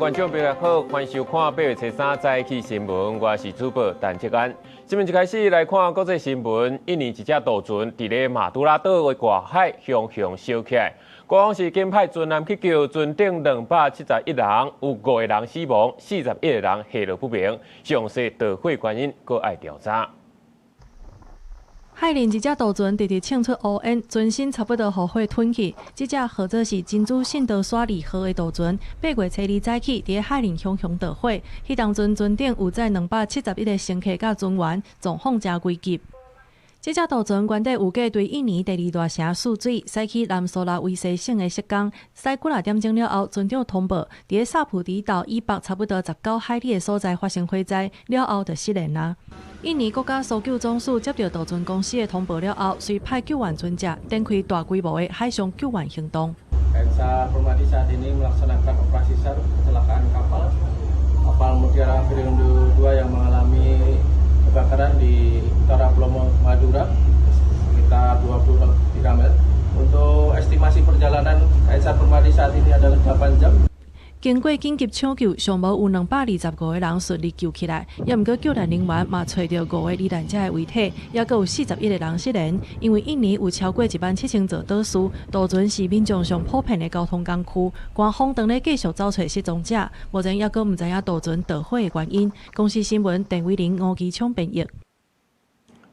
觀眾朋友好，歡迎收看8月初3早起新聞，我是主播陳哲安。新聞一開始來看國際新聞，印尼一隻渡船佇咧馬都拉島的外海雄雄燒起來，官方是緊派船艦去救，船頂271人，有五個人死亡，41個人下落不明，詳細導火原因閣愛調查。海裡一隻渡船直直衝出烏煙，船身差不多予火吞去。這隻號做是珍珠聖淘沙二號的渡船，8月初2早起，佇海裡雄雄著火。彼當陣船頂有載271個乘客佮船員，狀況誠危急。這隻渡船原底預計對印尼第二大城泗水駛去南蘇拉威西省的色岡，駛幾若點鐘了後，船長通報，佇薩普迪島以北差不多19海里的所在發生火災，了後就失聯啦。印尼國家搜救總署接到渡船公司的通報了後，隨派救援船隻展開大規模的海上救援行動。 KM SAR Permadi saat ini melaksanakan operasi SAR kecelakaan kapal kapal Mutiara Firindo 2 yang mengalami kebakaran di utara Pulau Madura sekitar 23 mil. Untuk estimasi perjalanan KM SAR Permadi saat ini adalah 8 jam. 經過緊急搶救，上無有225個人順利救起來，也毋過救難人員嘛揣著五個罹難者的遺體，猶閣有41個人失聯。因為印尼有超過1萬7千座島嶼，渡船是民眾上普遍的交通工具。官方當咧繼續找揣失蹤者，目前猶閣毋知影渡船著火的原因。公視新聞鄧偉玲、吳基聰編譯。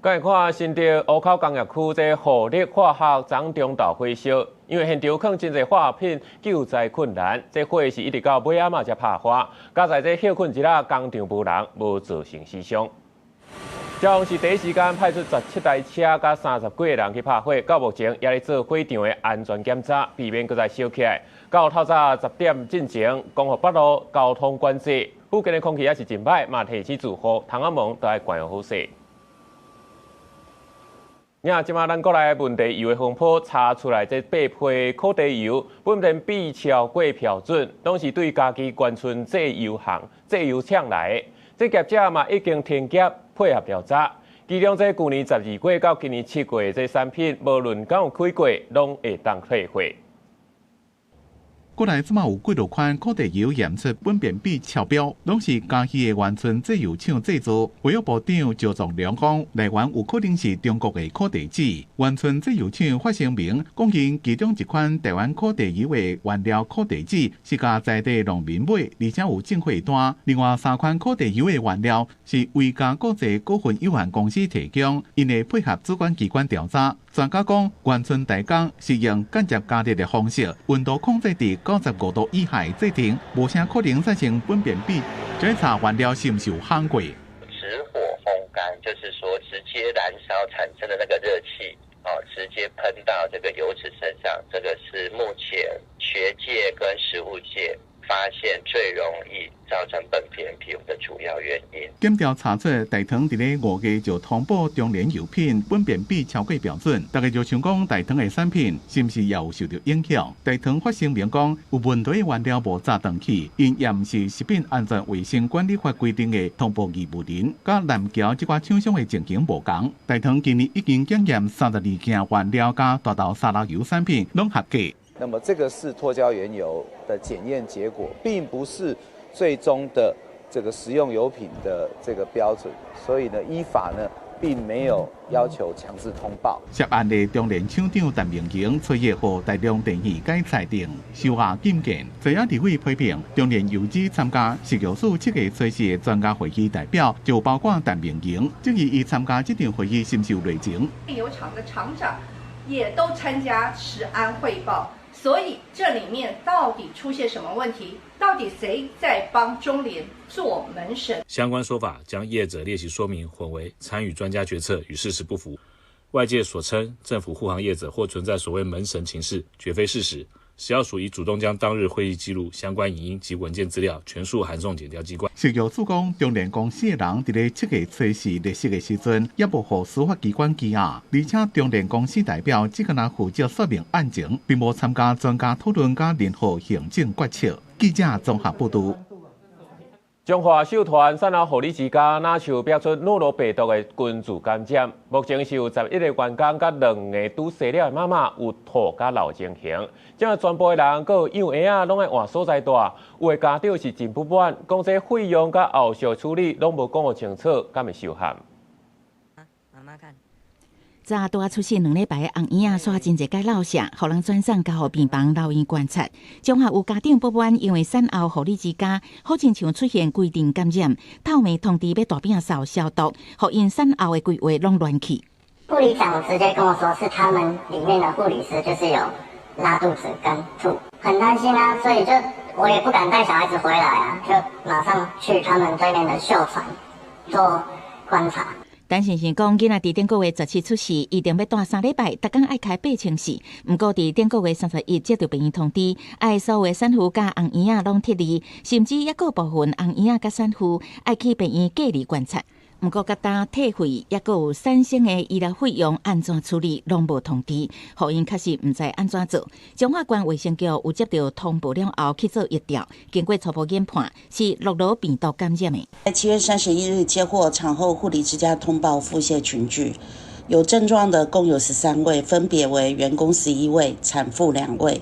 來看新竹湖口工業區這富力化學廠中導火燒，因為現場囥真濟化學品，救災困難，這火是一直到尾仔嘛才拍花。佳哉這歇睏一下，工廠無人，無造成死傷。消防是第一時間派出17台車佮30幾個人去拍火，到目前也咧做火場的安全檢查，避免閣再燒起來。到透早10點進前，光復北路交通管制，附近的空氣也是真歹，嘛提醒住戶窗仔門都愛關好勢。呀，這馬咱國內問題油的風波查出來，這八批苦茶油苯便比超過標準，攏是對嘉義員村製油行、製油廠來的。這業者嘛已經停業配合調查。其中這舊年12月到今年7月這產品，無論敢有開過，攏會當退貨。國內這馬有幾落款苦茶油驗出苯便比超標，攏是嘉義的員村製油廠製造。衛福部長趙宗良講，來源有可能是中國的苦茶籽。員村製油廠發聲明講，𪜶其中一款台灣苦茶油的原料苦茶籽是共在地農民買，而且有進貨單。另外三款苦茶油的原料是維嘉國際股份有限公司提供，𪜶會配合主管機關調查。專家講，員村代工是用間接加熱的方式，溫度控制佇95度以下製成，無啥可能產生苯便比。檢查原料是毋是有烘過？直火烘乾，就是說直接燃燒產生的那個熱氣，哦，直接噴到這個油脂身上，這個是目前學界跟食物界發現最容易造成苯偏比的主要原因。檢調查出大唐佇咧5月就通報中聯油品苯便比超過標準，大家就想講大唐的產品是毋是也有受著影響？大唐發聲明講有問題原料無載轉去，𪜶也毋是食品安全衛生管理法規定的通報義務人，佮南僑這寡廠商的情形無仝。大唐今年已經檢驗32件原料佮大豆沙拉油產品，攏合格。那麼這個是脫膠原油的檢驗結果，並不是最終的這個食用油品的這個標準，所以呢，依法呢並沒有要求強制通報。涉案的中聯廠長陳明榮，初一予大量電器改裁定收押禁見。在野立委批評中聯油脂參加食藥署7月初4的專家會議代表，就包括陳明榮，質疑伊參加這場會議是毋是有內情？油廠的廠長也都參加食安會報。所以這裡面到底出現什麼問題？到底誰在幫中聯做門神？相關說法將業者列席說明混為參與專家決策，與事實不符。外界所稱政府護航業者或存在所謂門神情勢，絕非事實。食藥署已主動將當日會議記錄、相關影音及文件資料全數函送檢調機關。食藥署講，中聯公司的人佇咧7月初4列席的時陣，也無予司法機關羈押，而且中聯公司代表只干焦負責說明案情，並無參加專家討論佮任何行政決策。記者綜合報導。彰化秀團產後護理之家若像爆出諾羅病毒的群聚感染，目前是有11個員工佮兩个拄生了的媽媽有吐佮流情形，這擺全部的人閣有養嬰仔攏愛換所在蹛，有的家長是真不滿，講這費用佮後續處理攏無講予清楚，敢會受害？媽媽看。昨拄仔出世2禮拜的紅嬰仔，煞真濟擺落瀉，予人轉送加護病房留院觀察。彰化有家長不滿，因為產後護理之家好親像出現規陣感染，透暝通知欲大摒掃消毒，予𪜶產後的規劃攏亂去。護理長直接跟我說，是他們裡面的護理師就是有拉肚子跟吐，很擔心啊，所以就我也不敢帶小孩子回來啊，就馬上去他們對面的秀傳做觀察。陳先生講，囡仔佇頂個月17出世，預定欲蹛3禮拜，逐工愛開8000四。毋過佇頂個月31接著病院通知，愛所有產婦佮紅嬰仔攏撤離，甚至猶閣有部分紅嬰仔佮產婦愛去病院隔離觀察。毋過，佮當退費，猶閣有產生的醫療費用按怎處理，攏無通知，予𪜶確實毋知按怎做。彰化縣衛生局有接著通報了後去做疫調，經過初步研判是諾羅病毒感染的。在7月31日接獲產後護理之家通報腹瀉群聚，有症狀的共有13位，分別為員工11位、產婦2位，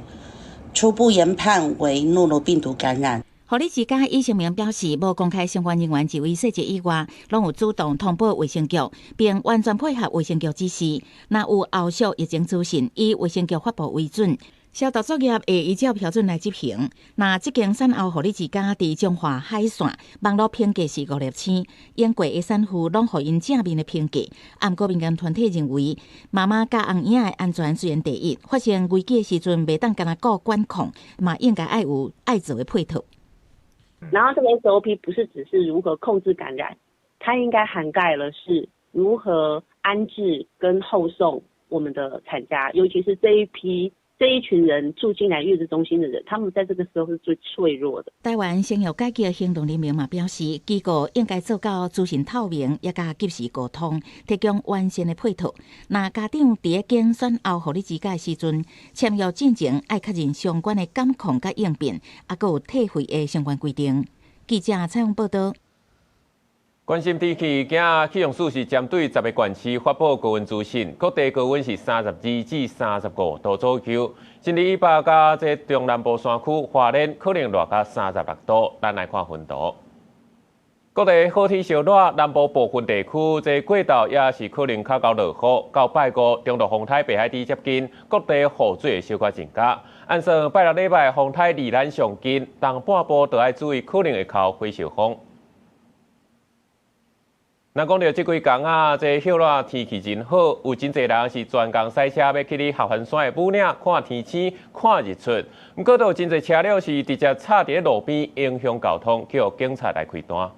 初步研判為諾羅病毒感染。護理之家醫生們表示，無公開相關人員指揮細節以外，攏有主動通報衛生局，並完全配合衛生局指示。若有後續疫情資訊，以衛生局發布為準，消毒作業會依照標準來執行。若這間產後護理之家佇彰化海線，網路評價是5粒星，用過的產婦攏予𪜶正面的評價。毋過民間團體認為，媽媽佮紅嬰仔的安全雖然第一，發生危機的時陣，袂當干焦顧管控，嘛應該愛有愛做的配套。然後這個 SOP 不是只是如何控制感染，它應該涵蓋了是如何安置跟後送我們的產家，尤其是這一批這一群人住進來月子中心的人，他們在這個時候是最脆弱的。台灣生育改革行動聯盟嘛表示，機構應該做到資訊透明，也佮及時溝通，提供完善的配套。若家長佇咧揀選後護理之家的時陣，簽約進前愛確認相關的監控佮應變，猶閣有退費的相關規定。記者採訪報導。關心天氣，今仔氣象署是針對10個縣市發布高溫資訊，各地高溫是32至35度左右。新竹以北佮這中南部山區花蓮可能熱到36度。咱來看溫度。各地好天燒熱，南部部分地區這過晝也是可能較𠢕落雨。到拜五，中度風颱白海豬接近，各地雨水會小可增加。按算拜六禮拜風颱離咱上近，東半部就愛注意可能會較火燒風。若講著這幾工啊，這歇熱天氣真好，有真濟人是專工駛車欲去合歡山的武嶺看天星、看日出。毋過，都有真濟車輛是直接插佇咧路邊，影響交通，叫警察來開單。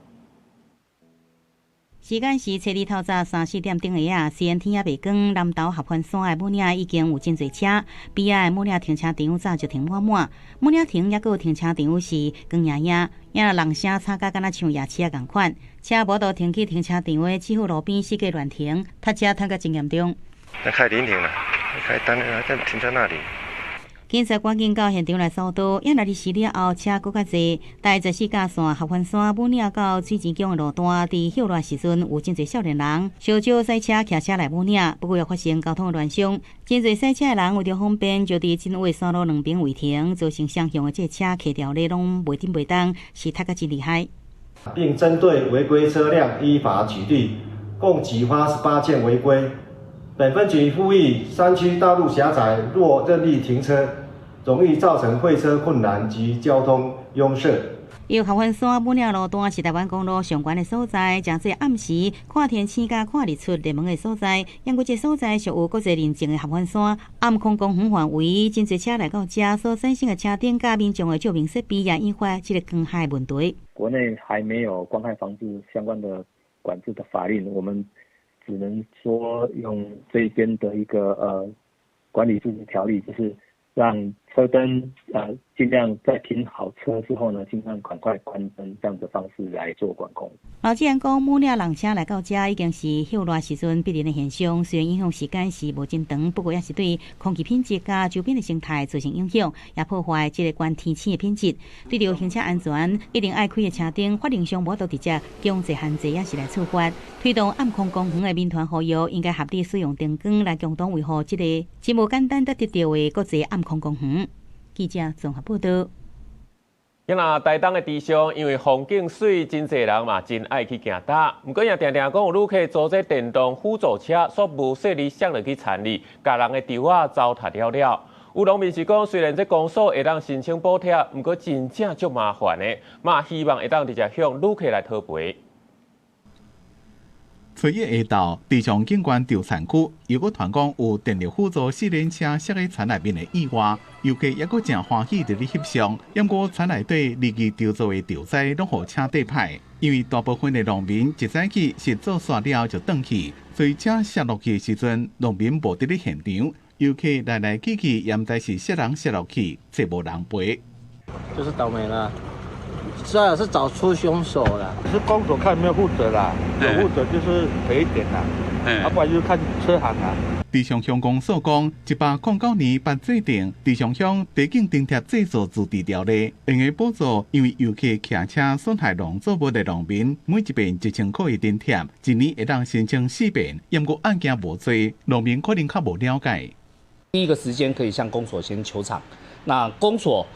時間是初二透早三四點鐘的啊，雖然天猶未光，南投合歡山的武嶺已經有真濟車，邊仔的武嶺停車場早就停滿滿，武嶺亭猶閣有停車場是光營營，也人聲吵甲敢若像夜市仔仝款，車無法度停去停車場的只好路邊四界亂停，塞車塞甲真嚴重。那開臨停了，開單了，就停在那裡。警察趕緊到現場來疏導，也若離時了後，車閣較濟。台14甲線合歡山武嶺到水晶宮的路段，佇歇熱時陣有真濟少年人，小少駛車騎車來武嶺，不過又發生交通的亂象。真濟駛車的人為著方便，就佇真話山路兩邊違停，造成雙向的這車客條咧攏袂振袂動，是塞甲真厲害。並針對違規車輛依法取締，共舉發18件違規。本分局呼籲山區道路狹窄，若任意停車，容易造成會車困難及交通壅塞。由合歡山武嶺路段是台灣公路上懸的所在，誠濟暗時看天星佮看日出熱門的所在。毋過這所在屬有國際認證的合歡山暗空公園範圍，真濟車來到遮所產生的車燈佮民眾的照明設備也引發這個光害問題。國內還沒有光害防治相關的管制的法令，我們只能說用這邊的一個管理自治條例，就是讓車燈盡量在停好車之後呢，盡量趕快關燈，這樣的方式來做管控。老職員講，母鳥人車來到遮已經是歇熱時陣必然的現象，雖然影響時間是無真長，不過也是對空氣品質佮周邊的生態造成影響，也破壞這个懸天星的品質。對著行車安全，一定愛開的車燈，法令上無法度直接強制限制，抑是來處罰。推動暗空公園的民團呼籲，應該合理使用燈光來共同維護這个真無簡單得得著的國際暗空公園。記者綜合報道。今仔台東的池上，因為風景媠，真濟人嘛真愛去行搭。毋過也定定講有旅客坐這電動輔助車，煞無細膩摔落去田裡，共人的稻仔糟蹋了了。有農民是講，雖然這公所會當申請補貼，毋過真正足麻煩的，嘛希望會當直接向旅客來討賠。初一下晝，池上景觀稻田區又閣傳講有電力輔助四輪車摔佇田內面的意外，遊客猶閣誠歡喜佇咧翕相。毋過田內底離奇稻作的稻栽攏予車硩歹，因為大部分的農民一早起是做煞了後就轉去，所以車摔落去的時陣，農民無佇咧現場，遊客來來去去，也毋知是啥人摔落去，這無人賠。就是倒霉啦。最好是找出兇手啦，是公所看有沒有負責啦，有負責就是賠一點啦，啊不然就看車行啦。池上鄉公所講，109年捌制定池上鄉地景津貼製作自治條例，用來補助因為遊客騎車損害農作物的農民，每一遍1000塊的津貼，一年會當申請四遍。毋過案件無濟，農民可能較無了解。第一個時間可以向公所先求償，那公所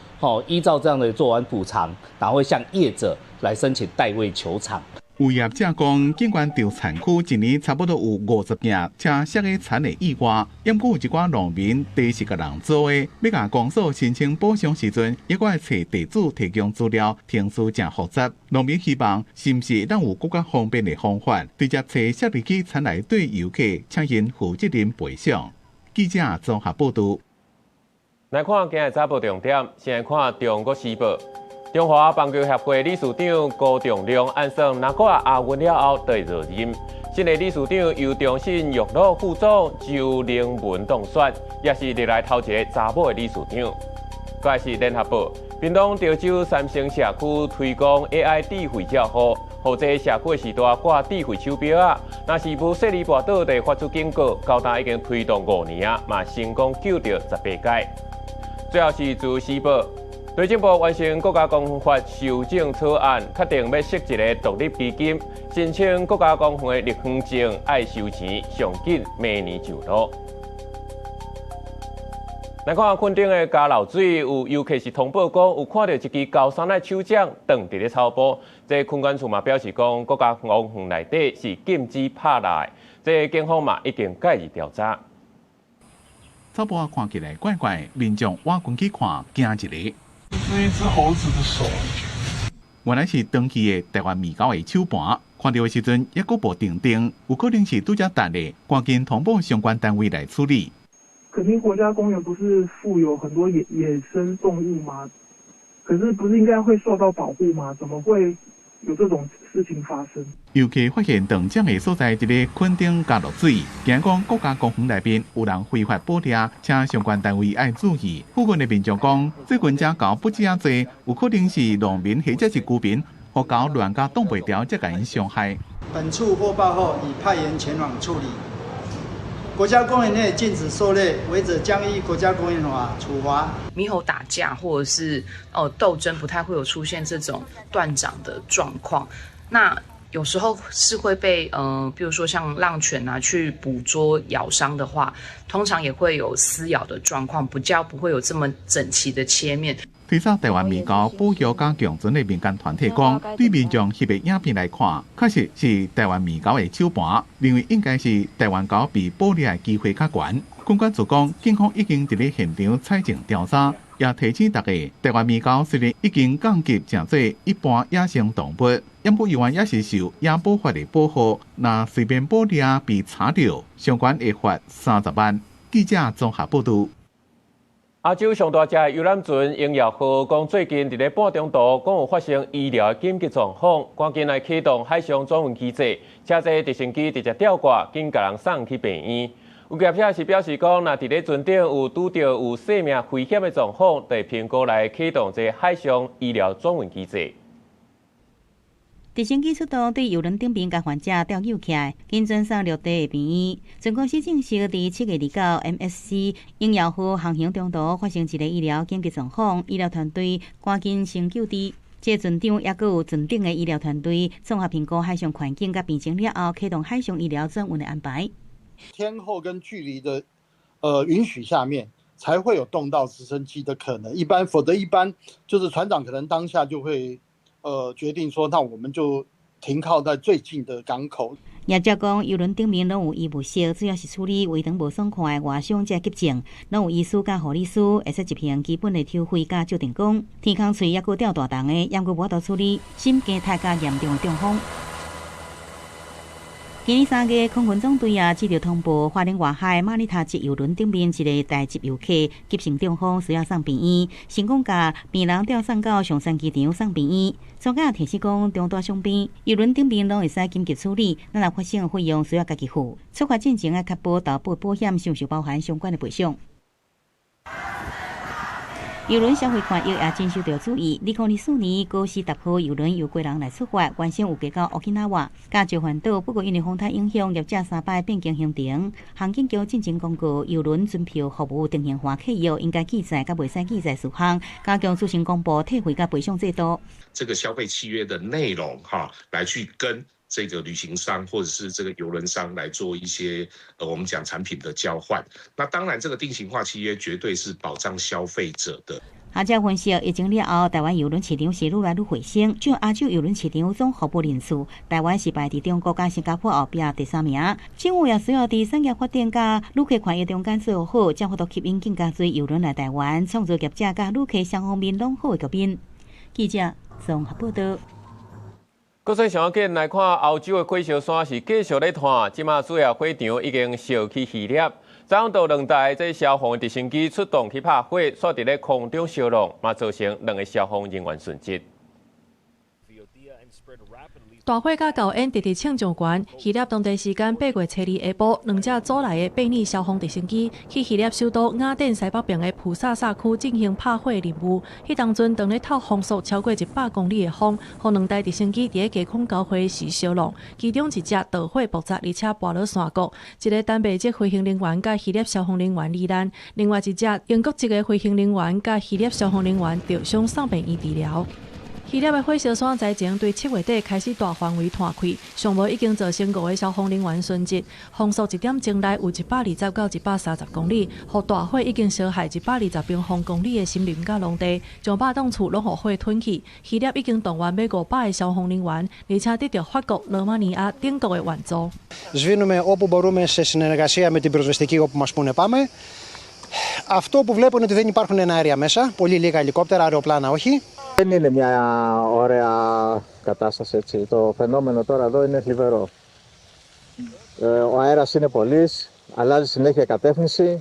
依照這樣的做完補償，然後會向業者來申請代位求償。有業者講，景觀稻田區一年差不多有50件車摔佇田的意外，毋過有一寡農民地是共人租的，欲共公所申請補償時陣，猶閣愛揣地主提供資料，程序誠複雜。農民希望是毋是會當有閣較方便的方法，直接揣摔入去田內底遊客，請𪜶負責任賠償。記者綜合報導。來看今日早報重點，先來看《中國時報》。中華棒球協會理事長辜仲諒按算拿過亞運了後就會落任。新的理事長由中信娛樂副總周玲文當選，也是歷來頭一个查某的理事長。閣來是聯合報，屏東潮州三星社區推廣 AI 智慧照護，予這社區序大掛智慧手錶仔，若是無細膩跋倒，就會發出警告。到今已經推動5年啊，嘛成功救著18擺。最後是自由時報，內政部完成國家公園法修正草案，確定欲設一个獨立基金，申請國家公園的綠園證愛收錢，上緊明年上路。來看墾丁的交流水，有遊客是通報講，有看到一支高山的手掌斷佇咧草埔。這墾管處嘛表示講，國家公園內底是禁止拍獵的，這警方嘛已經介入調查。草埔看起來怪怪，民眾倚近去看，驚一下。是一隻猴子的手。原來是斷去的台灣獼猴的手盤，看著的時陣猶閣無定定，有可能是拄才彈的，趕緊通報相關單位來處理。墾丁國家公園不是附有很多野生動物嗎？可是不是應該會受到保護嗎？怎麼會有這種事情發生？遊客發現斷掌的所在，佇咧墾丁交流水，驚講國家公園內面有人非法捕獵，請相關單位愛注意。附近的民眾講，最近遮猴不止遮濟，有可能是農民或者是居民，予猴亂咬擋袂牢，才共𪜶傷害。本處獲報後，已派員前往處理。國家公園內禁止狩獵，違者將依國家公園法處罰。獼猴打架或者是鬥爭，不太會有出現這種斷掌的狀況。那有時候是會被比如說像浪犬啊去捕捉咬傷的話，通常也會有撕咬的狀況，比較不會有這麼整齊的切面。推測台灣獼猴保育佮共存的民間團體講，對民眾翕的影片來看，確實是台灣獼猴的手盤，認為應該是台灣猴被捕獵的機會較懸。墾管處講，警方已經佇咧現場採證調查，也提醒大家，台灣獼猴雖然已經降級成做一般野生動物，毋過猶原也是受野保法的保護，若隨便捕獵被查著，相關會罰30萬。記者綜合報導。亞洲上大隻的遊覽船榮耀號講最近佇咧半中途講有發生醫療的緊急狀況，趕緊來啟動海上轉運機制，車載直升機直接吊掛，緊共人送去病院。有業者是表示講，若佇咧船頂有拄著有生命危險的狀況，就會評估來啟動這海上醫療轉運機制。直升機出動對郵輪頂面共患者吊救起來，緊轉送陸地的病院。船公司證實，佇7月29，MSC 鷹耀號航行中途發生一个醫療緊急狀況，醫療團隊趕緊先救治。這個船長抑閣有船頂的醫療團隊綜合評估海上環境佮病情了後，啟動海上醫療轉運的安排。天候跟距離的，允許下面，才會有動到直升機的可能。一般，否則一般就是船長可能當下就會，決定說，那我們就停靠在最近的港口。業者講，郵輪頂面攏有醫務室，主要是處理胃腸無爽快的外傷這急症，攏有醫師佮護理師，會使執行基本的抽血佮照電光。天空喙抑閣吊大筒的，猶閣無法度處理心肌太較嚴重的中風。今年3月，空軍總隊也接到通報，花蓮外海馬尼塔籍郵輪頂面一个台籍遊客急性中風，需要送病院，成功共病人調送到松山機場送病院。專家提醒講，中大傷病郵輪頂面攏會使緊急處理，咱若發生費用需要家己付。出發進前愛確保投保保險是毋是包含相關的賠償。郵輪消費權益也真受著注意。2024年，高斯達號郵輪由基隆來出發，原先有計到 Okinawa、佮石垣島，不過因為風台影響，業者三擺變更行程。航警局進前公告，郵輪船票服務定型化契約應該記載佮袂使記載事項，加強資訊公布退費佮賠償制度。這個消費契約的內容，哈，來去跟這個旅行商或者是這個郵輪商來做一些，我們講產品的交換。那當然，這個定型化契約絕對是保障消費者的。學者分析，疫情了後，台灣郵輪市場是愈來愈回升，就亞洲郵輪市場總服務人數，台灣是排佇中國佮新加坡後壁第三名。政府也需要佇產業發展佮旅客權益中間做好，才有法度吸引更加濟郵輪來台灣，創造業者佮旅客雙方面攏好的局面。記者綜合報道。國際上緊來看，歐洲的火燒山是繼續咧湠，這馬主要火場已經燒去希臘。昨昏到兩台這消防直升機出動去拍火，煞佇咧空中燒燙，嘛造成兩个消防人員殉職。大火佮厚煙直直衝上懸，希臘當地時間8月初二下晡，兩架組來的貝爾消防直升機去希臘首都雅典西北爿的普薩薩區進行拍火任務。彼當陣當咧透風速超過100公里的風，予兩台直升機佇咧低空交匯時燒燙，其中一隻著火爆炸，而且跋落山谷。一个丹麥籍飛行人員佮希臘消防人員罹難，另外一隻英國籍的飛行人員佮希臘消防人員著傷送病院治療。希臘的火燒山災情對7月底開始大範圍湠開，上無已經造成五个消防人員殉職。風速一點鐘內有120到130公里，予大火已經燒害120平方公里的森林佮農地，上百棟厝攏予火吞去。希臘已經動員欲500个消防人員，而且得著法國、羅馬尼亞等國的援助。 Σβήνουμε όπου μπορούμε σε συνεργασία με την πυροσβεστική όπου μας πούνε πάμε. Αυτό που βλέπω είναι ότι δεν υπάρχουν εναέρια μέσα, πολύ λίγα ελικόπτερα, αεροπλάνα όχι. Δεν είναι μια ωραία κατάσταση έτσι. Το φαινόμενο τώρα εδώ είναι θλιβερό. Ο αέρας είναι πολύς, αλλάζει συνέχεια κατεύθυνση.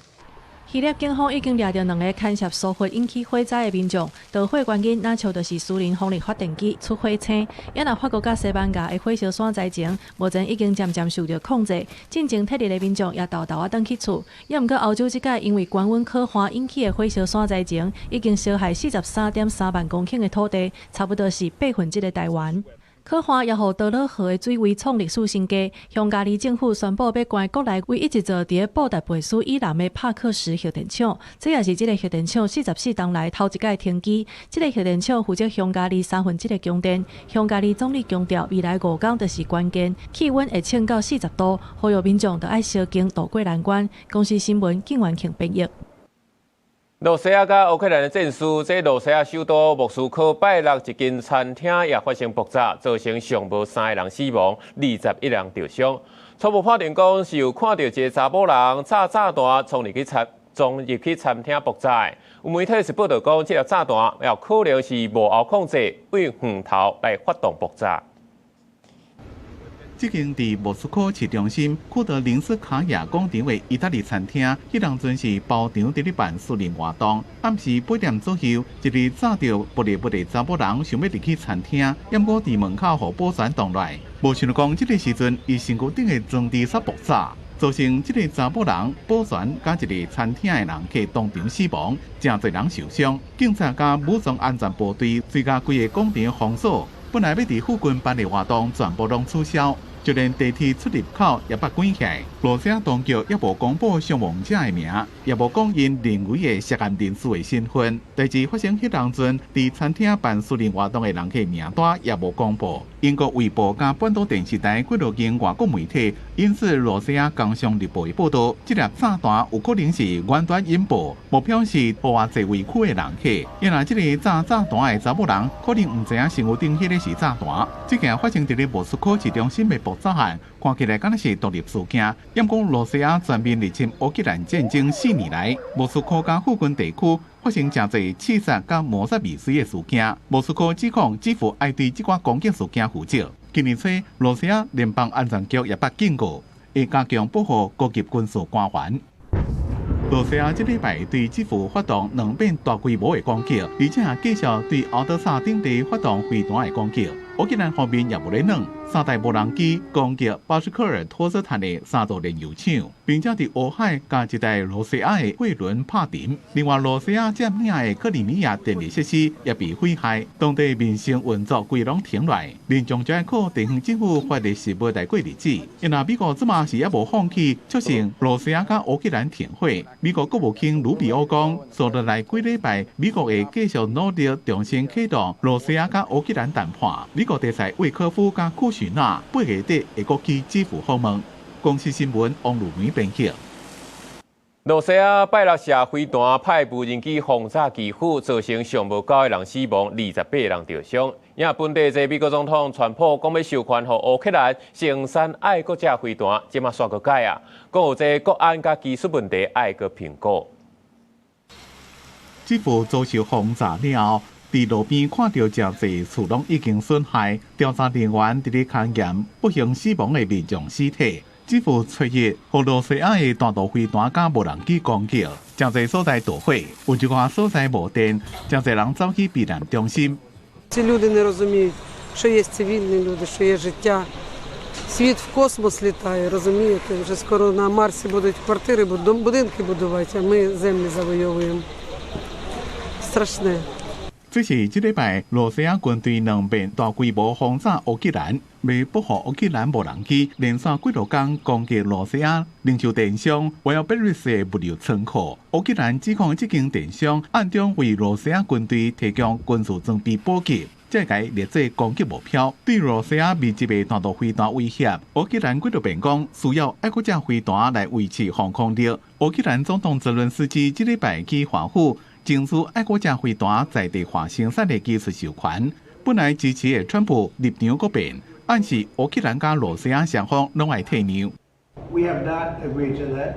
希臘警方已經掠著兩个牽涉疏忽引起火災的民眾，著火原因若像就是私人風力發電機出火星。也若法國佮西班牙的火燒山災情，目前已經漸漸受著控制。進前撤離的民眾也沓沓仔轉去厝。也毋過歐洲這擺因為高溫可旱引起的火燒山災情，已經燒害43.3萬公頃的土地，差不多是八分之一的台灣。可旱也予多瑙河的水位創歷史新低。匈牙利政府宣布欲關國內唯一一座佇咧布達佩斯以南的帕克什核電廠，這也是這个核電廠44冬來頭一擺停機。這个核電廠負責匈牙利三分之一的供電。匈牙利總理強調，未來5工就是關鍵，氣溫會衝到40度，呼籲民眾著愛相敬渡過難關。公視新聞靳元慶編譯。羅西亞佮烏克蘭的戰事，這羅西亞首都莫斯科拜六一間餐廳也發生爆炸，造成上無三个人死亡，21人著傷。初步判斷講是有看著一个查某人炸炸彈衝入去餐廳爆炸的。有媒體是報導講，這个炸彈有可能是無後控制，對遠頭來發動爆炸。這間佇莫斯科市中心庫德林斯卡亞廣場的意大利餐廳，彼當陣是包場佇咧辦私人活動。暗時8點左右，一个紮著玻璃布的查某人想欲入去餐廳，毋過佇門口予保全擋來。無想著講，這个時陣，伊身軀頂的裝置煞爆炸。造成這个查某人保全佮一个餐廳的人客當場死亡，誠濟人受傷。警察佮武裝安全部隊追共規个廣場封鎖，本來欲佇附近辦的活動全部攏取消。就連地鐵出入口也被關起來。羅西亞當局猶無公布傷亡者的名，也無講𪜶認為的涉案人士的身份。代誌發生彼當陣，佇餐廳辦私人活動的人客名單也無公布。英國衛報佮半島電視台幾落間外國媒體引述羅西亞工商日報的報導，這粒炸彈有可能是遠端引爆，目標是豪華座位區的人客。因為這个炸炸彈的查某人可能毋知影身軀頂彼个是炸彈。這件發生佇咧莫斯科市中心的爆炸案，看起來敢若是獨立事件。毋過羅西亞全面入侵烏克蘭戰爭4年來，莫斯科佮附近地區發生誠濟刺殺佮謀殺未遂的事件。莫斯科指控基輔愛對這寡攻擊事件負責。今年初，羅西亞聯邦安全局也捌警告，會加強保護高級軍事官員。羅西亞這禮拜對基輔發動兩遍大規模的攻擊，而且繼續對敖德薩等地發動飛彈的攻擊。烏克蘭方面也無咧軟，三台無人機攻擊巴什科爾托斯坦的三座煉油廠，並且佇烏海共一台羅西亞的貨輪拍沉。另外，羅西亞佔領的克里米亞電力設施也被毀害，當地民生運作規攏停落來，民眾就愛靠地方政府發的食物來過日子。因為美國這馬是猶無放棄促成羅西亞佮烏克蘭停火。美國國務卿魯比歐講，紲落來幾禮拜，美國會繼續努力重新啟動羅西亞佮烏克蘭談判。美國特使威科夫佮庫許納8月底會閣去基輔訪問。公視新聞王如梅編輯。羅西亞拜六射飛彈派無人機轟炸基輔，造成上無九个人死亡，28人著傷。也本地這美國總統川普講欲授權予烏克蘭生產愛國者飛彈，這馬煞閣改啊，講有這國安佮技術問題愛閣評估。基輔遭受轟炸了後，佇路邊看著誠濟厝攏已經損害，調查人員佇咧勘驗不幸死亡的民眾屍體。基輔初一，予羅西亞的彈道飛彈佮無人機攻擊，誠濟所在著火，有一寡所在無電，誠濟人走去避難中心。 Ці люди не розуміють, що є цивільні люди, що є життя. Світ в космос літає, розумієте? Вже скоро на Марсі будуть квартири, будинки будувати, а ми землі завойовуємо. Страшне. 這是這禮拜羅西亞軍隊兩遍大規模轟炸烏克蘭，為保護烏克蘭無人機連續幾落工攻擊羅西亞零售電商 Wildberries 的物流倉庫。烏克蘭指控這間電商暗中為羅西亞軍隊提供軍事裝備補給，才會共列做攻擊目標。對羅西亞密集的彈道飛彈威脅，烏克蘭幾落遍講需要愛國者飛彈來維持防空力。烏克蘭總統澤倫斯基這禮拜去華府，爭取愛國者飛彈在地化生產的技術授權。本來支持的川普立場閣變，暗示烏克蘭佮羅西亞雙方攏愛退讓。 We have not agreed to that.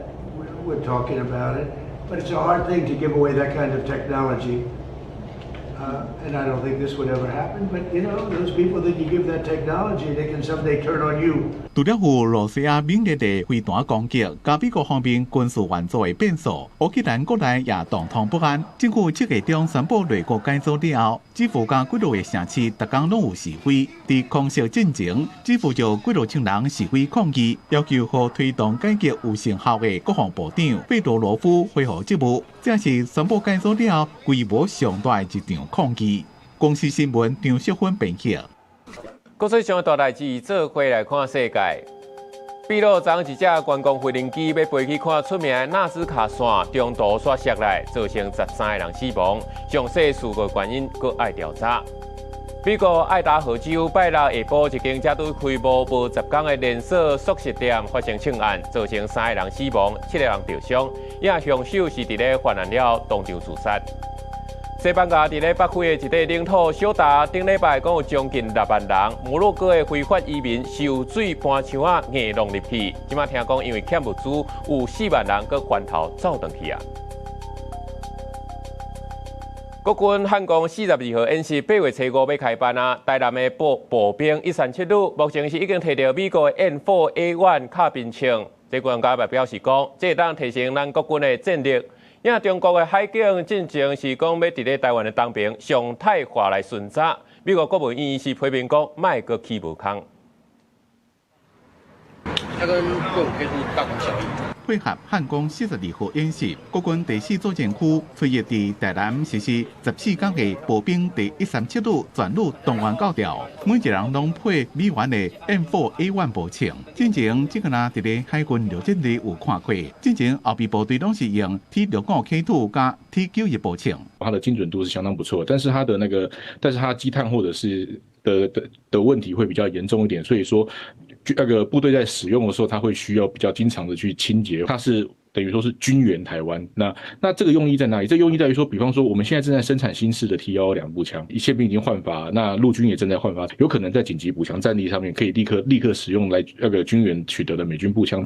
We're talking about it, but it's a hard thing to give away that kind of technology. And I don't think this would ever happen. But those people that you give that technology, they can someday turn on you. 除了有羅西亞猛烈的飛彈攻擊，佮美國方面軍事援助的變數，烏克蘭國內也動盪不安。政府七月中宣布內閣改組了後，基輔佮幾落个城市，逐工攏有示威。佇空襲進前，基輔就幾落千人示威抗議，要求予推動改革有成效的國防部長費多羅夫恢復職務。這是宣布改組了後規模上大的一場抗議。公視新聞張淑芬編輯。國際上大代誌，做伙來看世界。秘魯昨一隻觀光飛行機欲飛去看出名的納斯卡線，中途煞摔來，造成13個人死亡。詳細事故原因閣愛調查。美國愛達荷州拜六下晡一間才拄開幕無10工的連鎖速食店發生槍案，造成三個人死亡，七個人著傷。也兇手是佇咧犯案了當場自殺。西班牙佇咧北非的一塊領土小島，頂禮拜講有將近6萬人，摩洛哥的非法移民受水搬牆仔硬弄入去，這馬聽講因為欠物資，有4萬人閣翻頭走轉去啊！國軍漢光42號演習8月初5欲開班啊！台南的步兵137旅目前是已經提著美國的 M4A1 卡賓槍，這專家嘛表示講，這會當提升咱國軍的戰力。因中國的海警進前是講欲佇咧台灣的東爿常態化來巡查，美國國務院是批評講，莫閣起無空。它跟六五 K 是大同小異。配合漢光42號演習，國軍第四作戰區隨意佇台南實施14天的步兵第137旅全旅動員甲調，每一人攏配美元的 M4A1 步槍。進前這個若佇咧海軍陸戰隊有看過，進前後備部隊攏是用 T65 K2 佮 T91 步槍。它的精準度是相當不錯，但是它的那個，但是它積碳或者是的問題會比較嚴重一點，所以說，那個部隊在使用的時候，它會需要比較經常的去清潔。它是等於說是軍援台灣。那這個用意在哪裡？這個用意在於說，比方說我們現在正在生產新式的 T112步槍，憲兵已經換發，那陸軍也正在換發，有可能在緊急補強戰力上面，可以立刻立刻使用來那個軍援取得的美軍步槍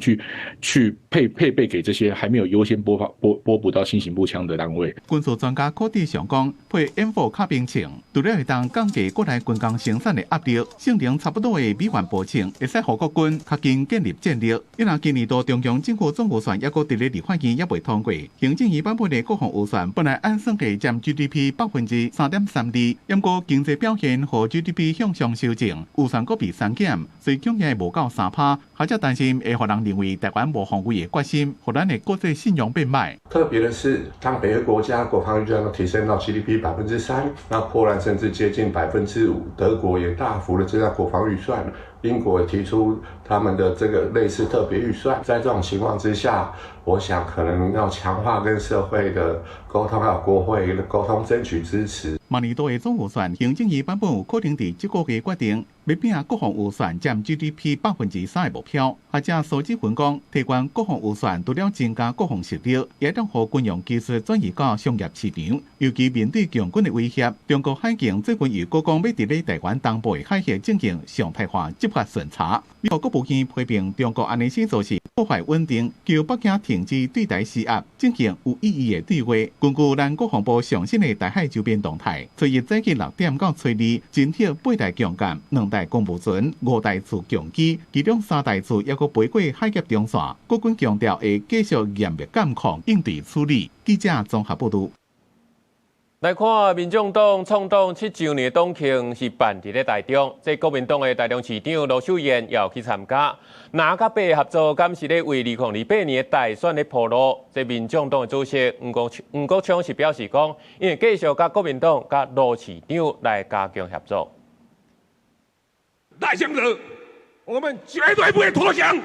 去配備給這些還沒有優先撥發撥撥補到新型步槍的單位。軍事專家柯志祥講，配 M4 卡賓槍，除了會當降低國內軍工生產的壓力，性能差不多的美元步槍，會使予國軍較緊建立戰力。因為今年度中央政府總預算猶閣佇咧立法院猶未通過，行政院版本的國防預算本來按算計佔 GDP 3.32%，毋過經濟表現予 GDP 向上修正，預算閣被刪減，所以恐驚會無夠3趴。學者擔心會予人認為台灣無防衛的決心，予咱的國際信用變歹。特別的是，當每個國家國防預算都提升到 GDP 3%，那波蘭甚至接近5%，德國也大幅的增加國防預算，英國也提出他們的這個類似特別預算。在這種情況之下，我想可能要強化跟社會的溝通，還有國會的溝通，爭取支持。明年度的總預算，行政院版本有可能佇這個月決定，欲拼國防預算佔 GDP 3%的目標。學者蘇志雲講，提懸國防預算除了增加國防實力，也當予軍用技術轉移到商業市場。尤其面對共軍的威脅，中國海警最近又閣講欲佇咧台灣東部的海域進行常態化執法巡查。美國國務院批評中國按呢做是破壞穩定，求北京停止對台施壓，進行有意義的對話。根據咱國防部上新的台海周邊動態，初一早起6點到初二，偵測八台強艦、兩台公務船、五台次強機，其中三台次猶閣飛過海峽中線。國軍強調會繼續嚴密監控、應對處理。記者綜合報導。來看，民眾黨創黨7週年的黨慶是辦佇咧台中，這國民黨的台中市長盧秀燕也有去參加。藍佮白合作，敢是咧為2028年的大選咧鋪路？這民眾黨的主席黃國昌是表示講，𪜶會繼續佮國民黨佮盧市長來加強協作。賴清德，我們絕對不會投降。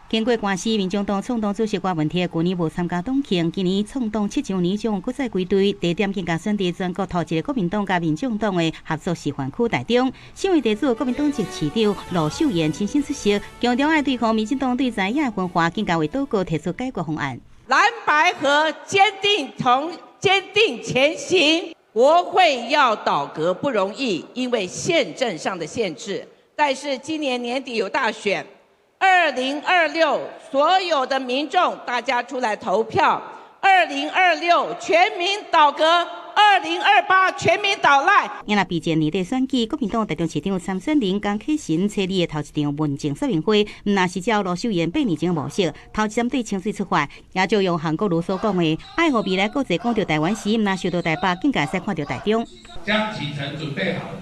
經過官司，民眾黨創黨主席郭文鐵舊年無參加黨慶，今年創黨7週年將閣再歸隊，地點更加選佇全國頭一個國民黨佮民眾黨的合作示範區台中。身為地主國民黨籍市長盧秀燕親身出席，強調愛對抗民進黨對在野分化，更加為島國提出解決方案。藍白合堅定同堅定前行，國會要倒閣不容易，因為憲政上的限制。但是今年年底有大選。2026，所有的民眾大家出來投票。2026全民倒閣，2028全民倒賴。因若備戰年底選舉，國民黨台中市長參選人江啟臣初二的頭一場問政說明會，毋但是照盧秀燕8年前模式，頭一針對清水出發，也就用韓國瑜所講的，愛予未來國際講著台灣時，毋但受到台北，更加會使看著台中。江啟臣準備好了，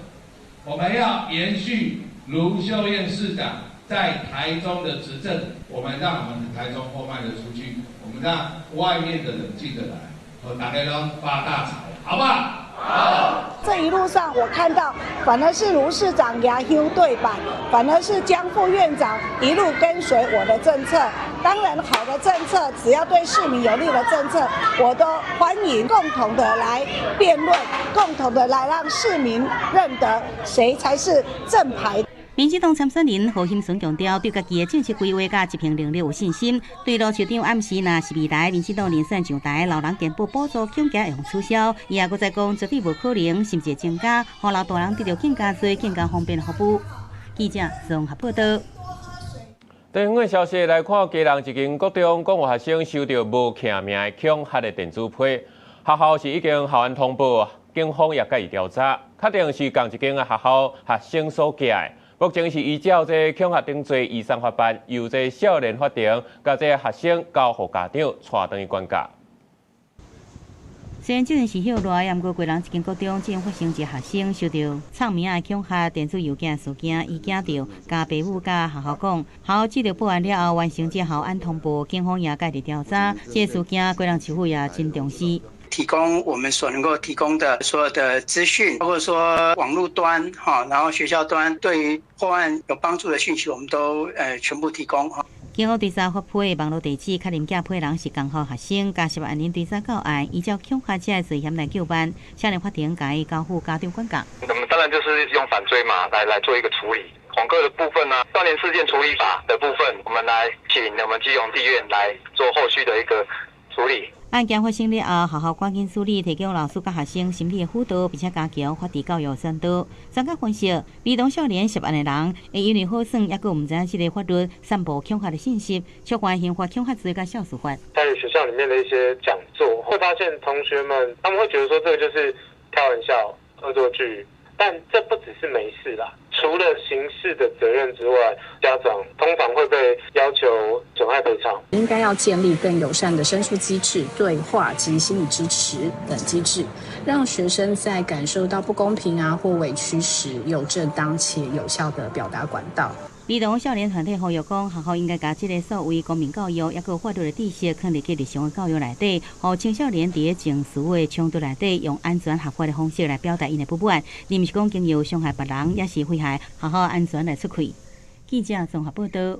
我們要延續盧秀燕市長在台中的執政，我們讓我們的台中貨賣得出去，我們讓外面的人進得來，和大家攏發大財，好不好？好。這一路上我看到，反而是盧市長牙休對板，反而是江副院長一路跟隨我的政策。當然，好的政策，只要對市民有利的政策，我都歡迎共同的來辯論，共同的來讓市民認得誰才是正牌。民進黨參選人何欣純強調，對家己的政策規劃佮執行能力有信心。對盧市長暗示，若是未來民進黨連選上台，老人健保補助恐驚會予取消。伊也閣再講，絕對無可能，甚至增加，予老大人得著更加濟、更加方便的服務。記者綜合報導。地方的消息來看，基隆一間國中講有學生收著無記名的恐嚇的電子批，學校是已經校安通報，警方也佮伊調查，確定是仝一間的學校學生所寄的。目前是依照這恐嚇定罪移送法辦，由這少年法庭佮這學生交予家長帶轉去管教。雖然這陣是歇熱，毋過歸人一間國中竟發生一个學生受著臭物仔的恐嚇電子郵件事件，伊驚著共爸母佮學校講，學校接著報案了後，完成這校安通報，警方也介入調查。這個事件，歸人市府也真重視。提供我們所能夠提供的所有的資訊，包括說網路端哈，然後學校端對於破案有幫助的訊息，我們都全部提供。警方追查發批的網路地址，確認寄批人是仝校學生，共涉案人追查到案，依照恐嚇這个罪嫌來究辦，少年法庭共伊交付家長管教。我們當然就是用反追嘛，來做一個處理。恐嚇的部分呢，少年事件處理法的部分，我們來請我們基隆地院來做後續的一個處理。案件發生了後，學校趕緊處理，提供老師佮學生心理的輔導，並且加強法治教育宣導。專家分析，兒童少年涉案的人會因為好耍，猶閣毋知影這个法律，散布恐嚇的信息，觸犯刑法恐嚇罪佮肇事法。在學校裡面的一些講座，會發現同學們他們會覺得說這個就是開玩笑、惡作劇，但這不只是沒事啦。除了刑事的責任之外，家長通常會被要求損害賠償。應該要建立更友善的申訴機制、對話及心理支持等機制，讓學生在感受到不公平啊或委屈時，有正當且有效的表達管道。兒童少年團體呼籲講，學校應該共這个所謂公民教育，抑閣法律的知識，囥佇去日常的教育內底，予青少年佇咧情緒的衝突內底，用安全合法的方式來表達𪜶的不滿，而毋是講經由傷害別人，抑是危害學校安全來出氣。記者綜合報導。佇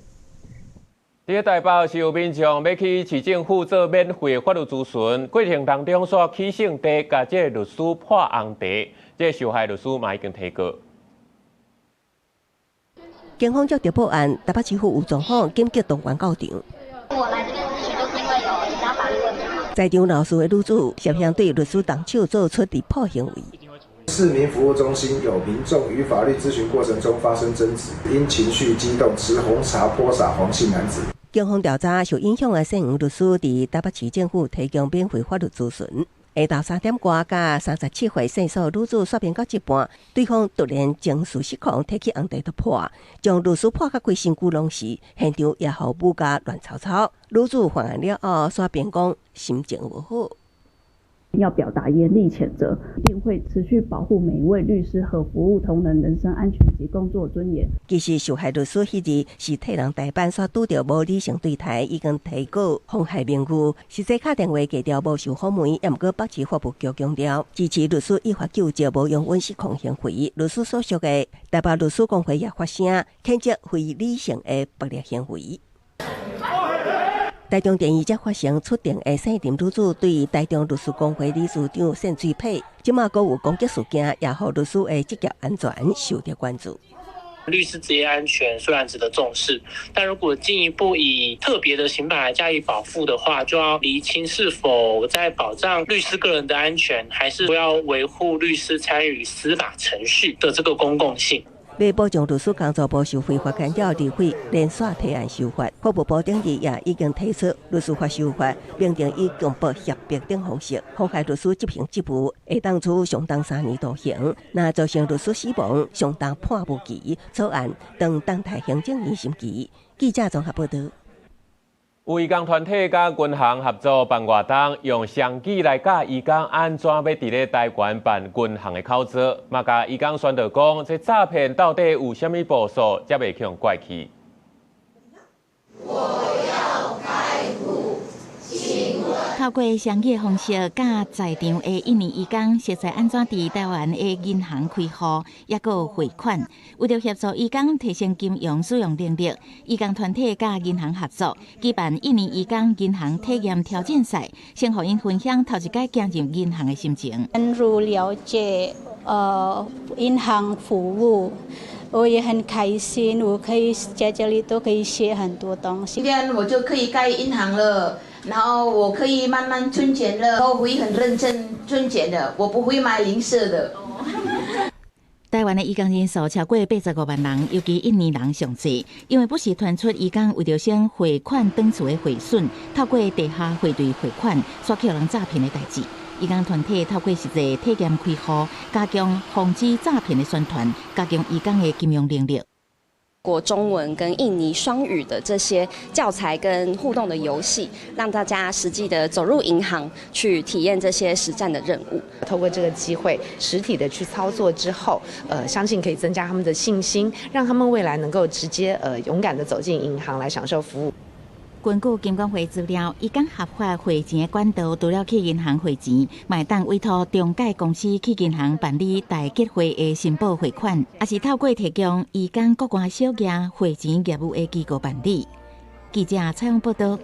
咧台北是有民眾欲去市政府做免費的法律諮詢，過程當中煞起性地共這个律師潑紅茶，這个受害律師嘛已經提告。警方接著報案，台北市府有狀況，緊急動員到場。我來這邊諮詢，就是因為有其他法律問題。在場鬧事的女子涉嫌對律師動手做出離譜行為。市民服務中心有民眾於法律諮詢過程中發生爭執，因情緒激動持紅茶潑灑黃姓男子。警方調查受影響的姓黃律師，佇台北市政府提供免費法律諮詢。下晝3點外，佮37歲姓蘇女子說明到一半，對方突然情緒失控，提起紅茶就潑，將律師潑甲規身軀攏是，現場也予舞甲亂糟糟。女子犯案了後，煞辯講心情無好。要表達嚴厲譴責，一定會持續保護每一位律師和服務同仁人身安全及工作尊嚴。其實受害律師彼日是替人代班，煞拄著無理性對待，已經提告妨害名譽。實際敲電話過掉無受訪問，也毋過北市法務局強調支持律師依法救濟，無容忍失控行為。律師所屬的台北律師公會也發聲譴責非理性的暴力行為。台中電影才發生出庭的姓林女子對台中律師公會理事長扇喙皮，這馬閣有攻擊事件，也予律師的職業安全受著關注。律師職業安全雖然值得重視，但如果進一步以特別的刑法來加以保護的話，就要釐清是否在保障律師個人的安全，還是要維護律師參與司法程序的這個公共性。欲保障律師工作無受非法干擾，立委連續提案修法，法務部頂日也已經提出律師法修法，明定以強迫脅迫等方式妨害律師執行職務，會當處上重3年徒刑。若造成律師死亡，上重判無期。草案正等待行政院審議。記者綜合報導。有義工團體佮銀行合作辦活動，用雙語來教義工按怎欲佇咧台灣辦銀行的口座，嘛共義工宣導講，這詐騙到底有啥物步數，才袂去予拐去。我要開戶。透過雙語的方式，教在場的印尼義工熟悉按怎佇台灣的銀行開戶，抑閣有匯款。為著協助義工提升金融使用能力，義工團體佮銀行合作，舉辦印尼義工銀行體驗挑戰賽，先予𪜶分享頭一擺行入銀行的心情。深入了解銀行服務，我也很開心，我可以在這裡都可以學很多東西。今天我就可以開銀行了。然後我可以慢慢存錢了，我會很認真存錢的，我不會買零食的。台灣的義工人數超過85萬人，尤其印尼人上濟，因為不時傳出義工為著省匯款轉厝的匯損，透過地下匯兌匯款，煞去予人詐騙的代誌。義工團體透過實際體驗開戶，加強防止詐騙的宣傳，加強義工的金融能力。過中文跟印尼雙語的這些教材跟互動的遊戲，讓大家實際的走入銀行去體驗這些實戰的任務。透過這個機會，實體的去操作之後，相信可以增加他們的信心，讓他們未來能夠直接勇敢的走進銀行來享受服務。根據金管會資料，移工合法匯錢的管道，除了去銀行匯錢，嘛會當委託中介公司去銀行辦理代結匯的申報匯款，抑是透過提供移工國外小額匯錢業務的機構辦理。記者採訪報道。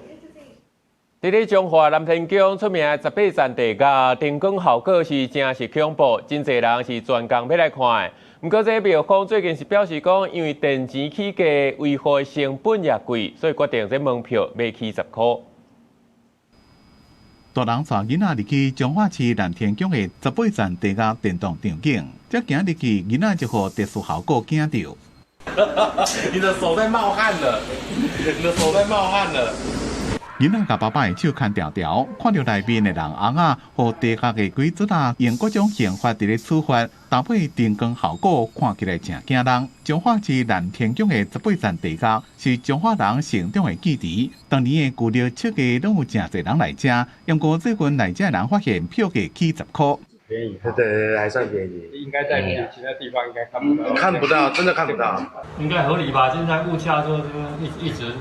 佇咧彰化南天宮出名的十八層地獄燈光效果是真實恐怖，真濟人是專工欲來看的。毋過這廟方最近是表示講，因為電錢起價，維護的成本也貴，所以決定這門票欲起10箍。大人帶囡仔入去彰化市南天宮的十八層地獄電動場景，才行入去，囡仔就予特殊效果驚著。你的手在冒汗了，你的手在冒汗了。囡仔共爸爸的手牽牢牢，看著內面的人尪仔，予地獄的鬼卒仔用各種刑罰佇咧處罰，搭配燈光效果，看起來誠驚人。彰化市南天宮的十八層地獄是彰化人成長的記憶，當年的舊曆7月攏有誠濟人來遮，毋過最近來遮的人發現票價起10箍。便宜，對對對，還算便宜。應該在其他地方應該看不到。看不到，真的看不到。應該合理吧？現在物價都一直，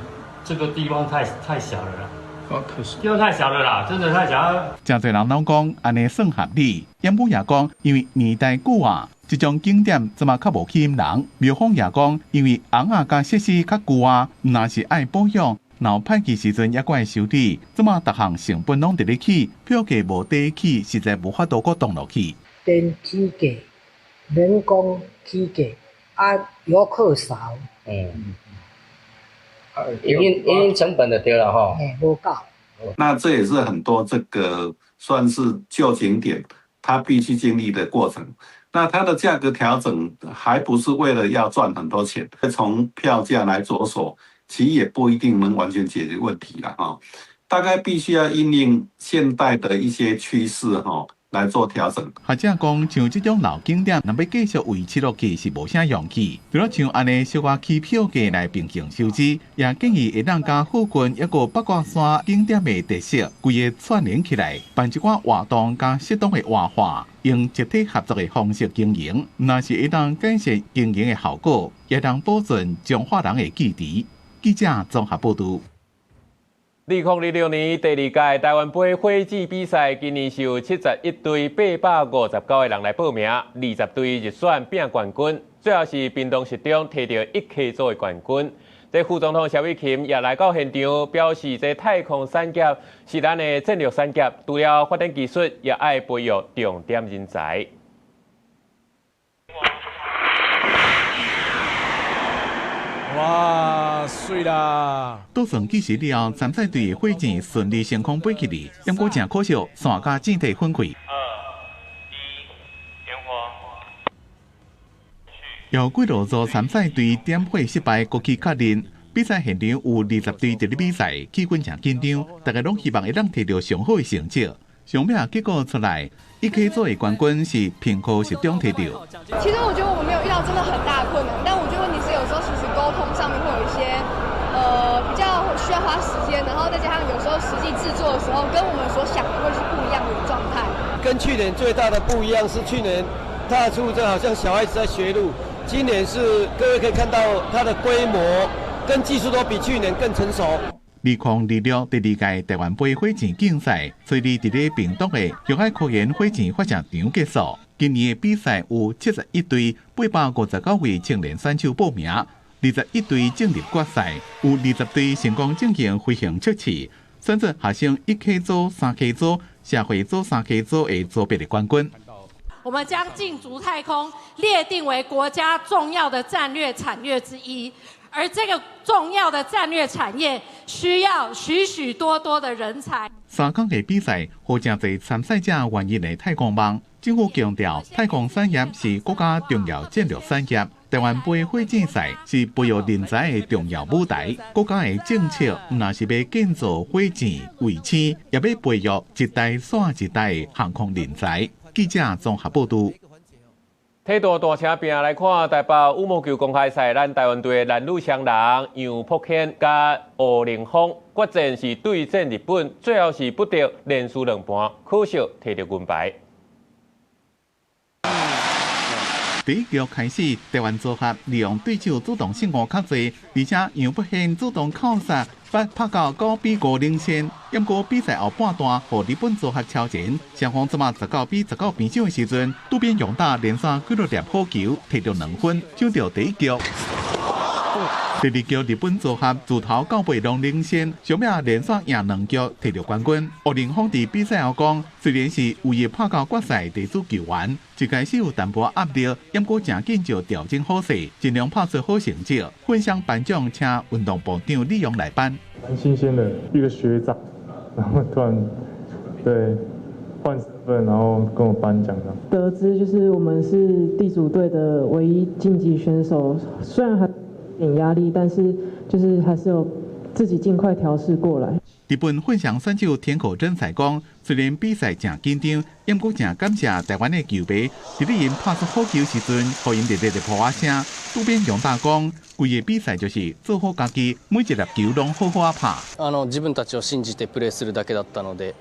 這個地方太小了啦。哦，可是地方太小了啦，真的太小了。誠濟人攏講按呢算合理，業主也講，因為年代久啊，這種景點這馬較無吸引人。廟方也講，因為尪仔佮設施較舊啊，若是愛保養，若歹去時陣猶閣愛修理，這馬逐項成本攏佇咧起，票價無底起，實在無法度閣動落去。電起價、人工起價，啊，遊客少。營運成本就對了吼。嘿，無夠。那這也是很多這個算是舊景點，它必須經歷的過程。那它的價格調整，還不是為了要賺很多錢，從票價來着手，其實也不一定能完全解決問題啦。哈，大概必須要因應現代的一些趨勢，哈，來做調整。學者講，像這種老景點，若欲繼續維持落去是無啥用去。除了像按呢小可起票價來平衡收支，也建議會當佮附近抑閣八卦山景點的特色，規个串聯起來，辦一寡活動佮適當的活化，用集體合作的方式經營，若是會當改善經營的效果，也當保存彰化人的記憶。記者綜合報導。2026年第二屆台灣杯火箭比賽，今年是有71隊859個人來報名，20隊入選拼冠軍，最後是屏東實中提著一 K 組的冠軍。這副總統蕭美琴也來到現場，表示這太空產業是咱的戰略產業，除了發展技術，也愛培育重點人才。哇，媠啦！倒算計時了後，參賽隊的火箭順利升空飛起去，毋過誠可惜，線佮箭體分開。 2、1，點火。有幾落組參賽隊點火失敗，閣去確認。比賽現場有20隊佇咧比賽，氣氛誠緊張，大家攏希望會當提著上好的成績。上尾結果出來，一 K 組的冠軍是屏科實中提著。其實我覺得我們沒有遇到真的很大困難，但我覺得問題是有時候其實溝通上面會有一些，比較需要花時間，然後再加上有時候實際製作的時候跟我們所想的會是不一樣的狀態。跟去年最大的不一樣是去年踏出這好像小孩子在學路，今年是各位可以看到它的規模跟技術都比去年更成熟。2026第二屆台灣杯火箭競賽，隨佇佇咧屏東的玉海科研火箭發射場結束。今年的比賽有71隊859位青年選手報名，21隊進入決賽，有20隊成功進行飛行測試，選出學生一 K 組、三 K 組、社會組、三 K 組的組別的冠軍。我們將競逐太空列定為國家重要的戰略產業之一。而這個重要的戰略產業需要許許多多的人才。3工的比賽，予誠濟參賽者圓𪜶的太空夢。政府強調，太空產業是國家重要戰略產業。台灣杯火箭賽是培育人才的重要舞台。國家的政策毋但是欲建造火箭、衛星，也欲培育一代紲一代的航空人才。記者綜合報導。體壇大車拼來看，台北羽毛球公開賽，咱台灣隊的男女雙人楊博謙佮吳凌峰決戰是對戰日本，最後是不敵連輸兩盤，可惜提著銀牌。第一局開始，台灣組合利用對手主動失誤較濟，而且楊博謙主動扣殺，把拍到9比5領先。不過比賽後半段，予日本組合超前，雙方這馬19比19平手的時陣，渡邊勇大連續幾落粒好球，提著2分，搶著第一局。第二局日本組合自頭到尾攏領先，上尾連續贏2局，提著冠軍。吳凌峰佇比賽後講，雖然是唯一拍到決賽地主球員，一開始有淡薄壓力，不過誠緊就調整好勢，盡量拍出好成績。分享頒獎，請運動部長李勇來頒。蠻新鮮的，一個學長，然後突然對換身份，然後跟我頒獎的。得知就是我們是地主隊的唯一晉級選手，雖然還點壓力，但是就是還是有自己盡快調適過來。日本混雙選手田口真才講，雖然比賽誠緊張，不過誠感謝台灣的球迷，佇咧𪜶拍出好球時陣，予𪜶熱烈的噗仔聲。渡邊勇大講，規个比賽就是做好家己，每一粒球攏好好仔拍。自分たちを信じてプレーするだけだったので、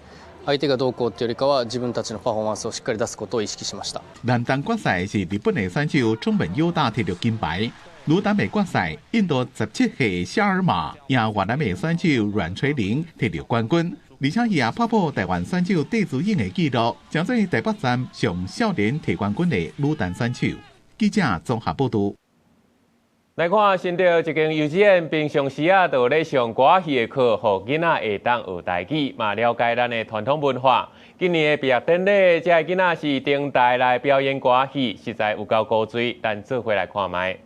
相手がどうこうっていうよりかは自分たちのパフォーマンスをしっかり出すことを意識しました。男單決賽是日本的選手中本悠大提著金牌。女單的決賽，印度17歲夏爾馬贏越南的選手阮垂玲提著冠軍，而且伊也拍破台灣選手戴資穎的紀錄，成做台北站上少年提冠軍的女單選手。記者綜合報導。來看新竹一間幼稚園，平常時啊，就咧上歌戲的課，予囡仔會當學台語，嘛了解咱的傳統文化。今年的畢業典禮，這个囡仔是登台來表演歌戲，實在有夠古錐，咱做伙來看覓。